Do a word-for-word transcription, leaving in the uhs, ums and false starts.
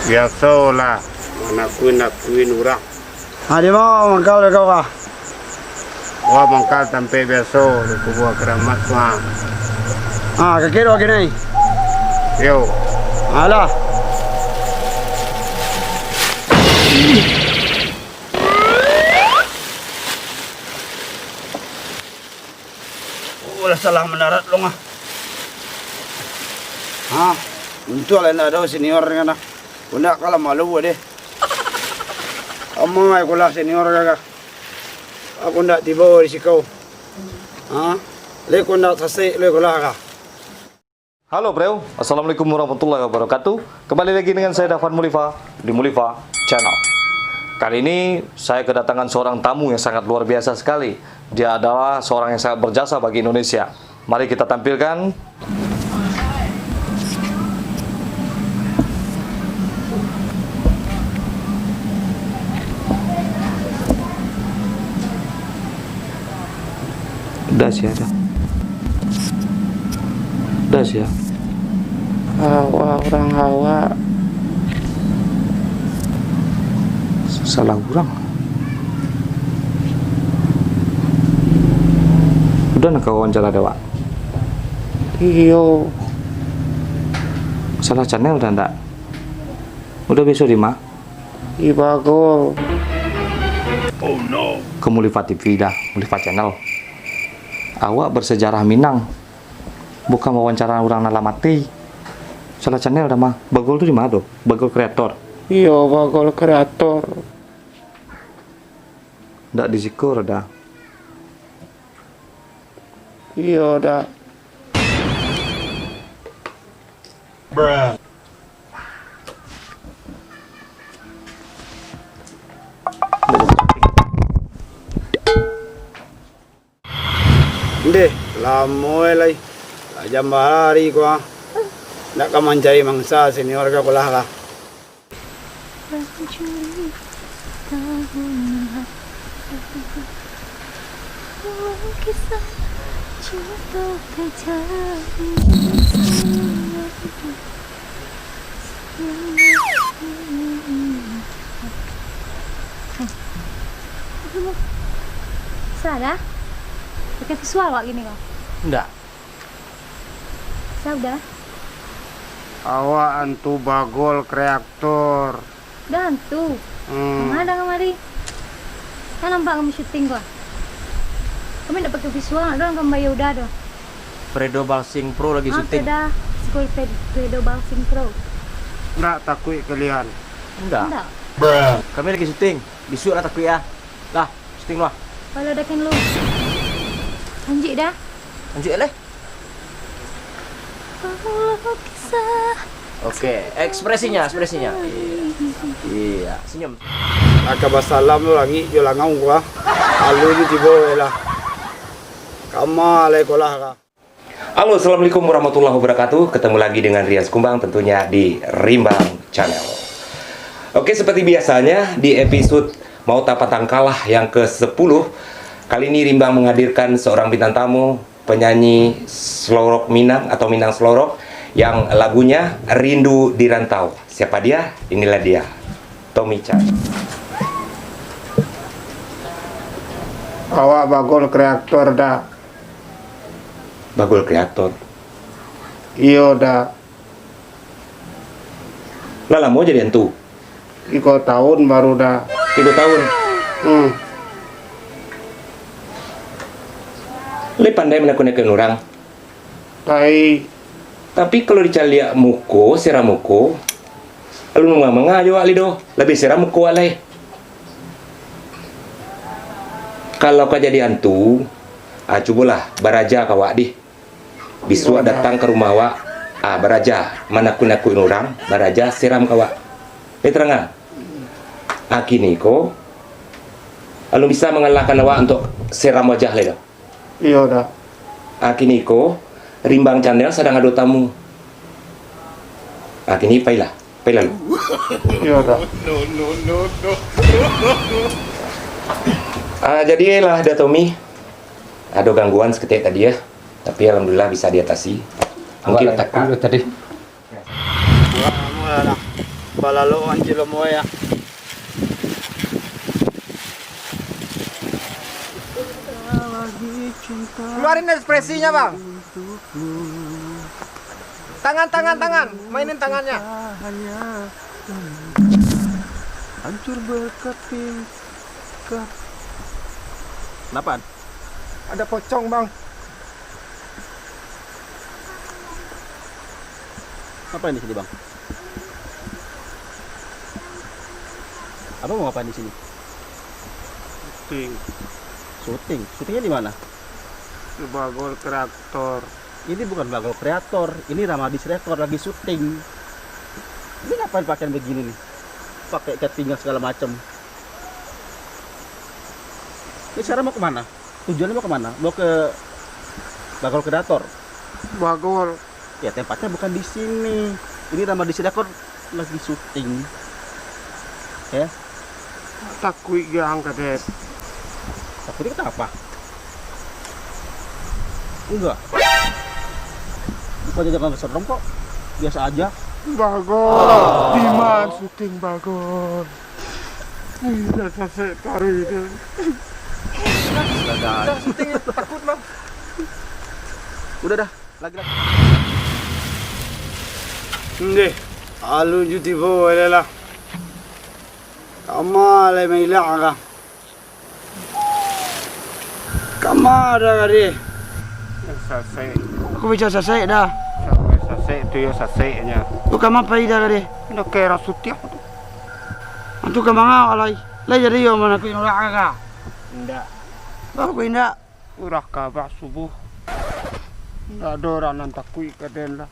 Biasolah, manakuin-nakuin urang. Ha, di ma mangkal kau, ah? Wah, mangkal tampek biaso, di kubua karamat tu, ah. Ha, kakek tu, kakek nai. Yo. Alah. Oh, lah salah mandarat lo, ah. Ha, untuang lah indak ado senior kan, ah. Kok indak ka lah malu deh. Amai ko lah senior ka, ka. Kok indak tibo di siko. Ha? Lai kok indak sasek lo ko lah ka. Halo, bro. Assalamualaikum warahmatullahi wabarakatuh. Kembali lagi dengan saya, Dafan Mulifa, di Mulifa Channel. Kali ini saya kedatangan seorang tamu yang sangat luar biasa sekali. Dia adalah seorang yang sangat berjasa bagi Indonesia. Mari kita tampilkan. Dah sia, dah. Dah sia. Awak urang awak. Salah urang. Udah nak ka wawancara dek awak? Iyo. Salah channel dah ndak? Udah biaso di ma? Di Bagol. Ka Mulifa T V dah, Mulifa Channel. Awak bersejarah Minang. Bukan wawancara urang nan lah mati. Salah channel dah mah. Bagol tu di ma tu? Bagol Kreator. Iyo, Bagol Kreator. Ndak di siko dah. Iyo, dah. Ndeh, lamo lai. Lah jam bara ari ko, ah. Ndak ka mancari mangsa senior ka ko lah, lah. Salah? Pakai visual awak gini ko? Ndak. Sudah. Awak antu Bagol Kreator. Dah antu. Hmm. Manga dah kamari? Kan nampak kami syuting ko. Kami ndak pakai visual, ndak ado urang kami bayar udah doh. Fredo Balsing Pro lagi syuting. Ah, sudah. School Fred-, Fredo Balsing Pro. Ndak takuik kalian? Ndak. Ndak. Kami lagi syuting. Bisuak lah takuik ah. Lah, syuting lah. Kalau dah kan lu. Lanjut dah. Lanjut leh. Oke, ekspresinya, ekspresinya. Iya. Iya, senyum. Aka basalam lo langik jo langau ko, ah. Alun tibo lah. Kama lai ko lah, ka. Halo, assalamualaikum warahmatullahi wabarakatuh. Ketemu lagi dengan Rian Sikumbang, tentunya di Rimbang Channel. Oke, seperti biasanya di episode Mau Tapatang Kalah yang kesepuluh, kali ini Rimbang menghadirkan seorang bintang tamu, penyanyi slow rock Minang atau Minang slow rock yang lagunya Rindu di Rantau. Siapa dia? Inilah dia, Tommy Chan. Awak Bagol Kreator, Da. Bagol Kreator? Iyo, Da. Lah lamo jadi antu? Tigo tahun baru, Da. Tigo tahun? Hmm. Lai pandai manakun-nakun urang? Lai. Tapi kalau dicaliak muko, seram muko, alun manga-manga jo awak lai doh, labiah seram muko awak lai. Kalau ka jadi antu, ah, cubolah baraja ka awak dih. Bisuak datang ka rumah awak, ah, baraja manakun-nakun urang, baraja seram ka awak. Lai tarang ah? Ah, kini ko, alun bisa mangalahkan awak untuak seram wajah lai doh. Iyo, Da. Ah, kini ko, Rimbang Channel sadang ado tamu. Ah, kini pailah, pailah lu. Iyo, Da. Ah, jadi lah, Da Tommy. Ado gangguan saketek tadi, yo. Tapi alhamdulillah bisa diatasi. Mungkin awak lah takut. Dulu tadi. Murah, murah, Da. Balalo anjir lo moe ya. Keluarin ekspresinya, Bang. Tangan, tangan, tangan. Mainin tangannya. Hancur berkeping-kep. Kenapa? Ada pocong, Bang. Apa ini sini, Bang? Abang mau ngapain di sini? Syuting. Syuting? Syutingnya di mana? Di Bagol Kreator. Ini bukan Bagol Kreator, ini Ramadis Record lagi syuting. Ini ngapain pakaian begini nih? Pakai ikat pinggang segala macam. Ini sekarang mau kemana? Tujuannya mau kemana? Mau ke Bagol Kreator? Bagol. Ya, tempatnya bukan di sini. Ini Ramadis Record lagi syuting. Ya. Takuik, Gang, kadet. Takutnya kenapa? Enggak. Bukannya jangan serem kok. Biasa aja. Bagol. Diman syuting, Bagol? Ih, dah sasek taruh itu. Udah dah. Dah syuting, takut, Bang. Udah dah. Lagi, lagi. Ndeh, alun ju tibo lai lah. Kama lai mailak ka? Kama dah tadi? Sasek. Aku bicara sasek dah. Sampai sasek tu yo saseknya. Tu kama pai dah tadi? Ndak kira sutiah tu. Antu ka manga lai? Lai jadi yo manakuik nolak ka? Ndak. Aku indak. Urang kabah subuh. Ndak ado urang nan takuik ka den lah.